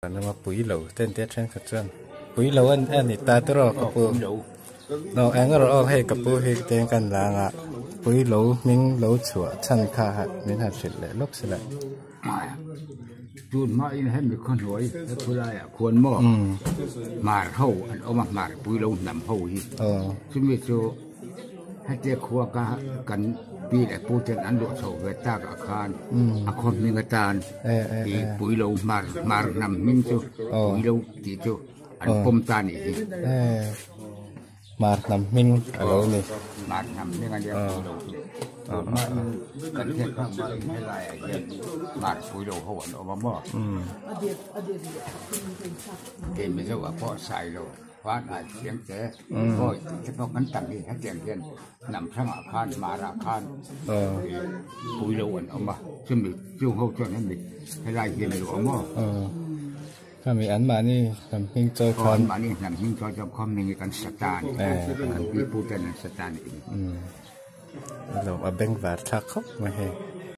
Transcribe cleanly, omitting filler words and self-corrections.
An awm a pui lo ten te thenkhat chuan pui lo a ni ta te rawh ka pu no eng erawh aw hei ka pu hi teng kan lang a pui lo hming lo chhuah chhan kha min han hrilh leh lawk sila. Tun hma in hemi khaw hnuai he khulai ah khuan maw hmar ho an awm a hmar pui lo hnam ho hi chumi chu Hetia khua ka kan pi leh pu ten an luah chhoh ve tak ah khan a khaw hming atan ih pui lo hmar hmar hnam hming chu pui lo tih chu an pawm ta nih hi. Hmar hnam hming a lo ni. Hmar hnam hming a nia pui lo chu. Tunhma in kan hriat phak hma in helai ah hian hmar pui lo ho an awm a maw? Kei Mizo ah pawh sai lo. Khuan ai thiam te hawi tih te pawh kan tam hi hetiang hian hnam hrangah khan hmarah khan pui lo an awm a chumi chung ho chuan hemi helai hian a lo awm aw. Khami an mahni hnam hming chawi khan. An mahni hnam hming chawi chuan khawm hming hi kan sa ta a ni kan pi pu ten an sa ta a ni. A lawm a bengvar thlak khawp mai hei.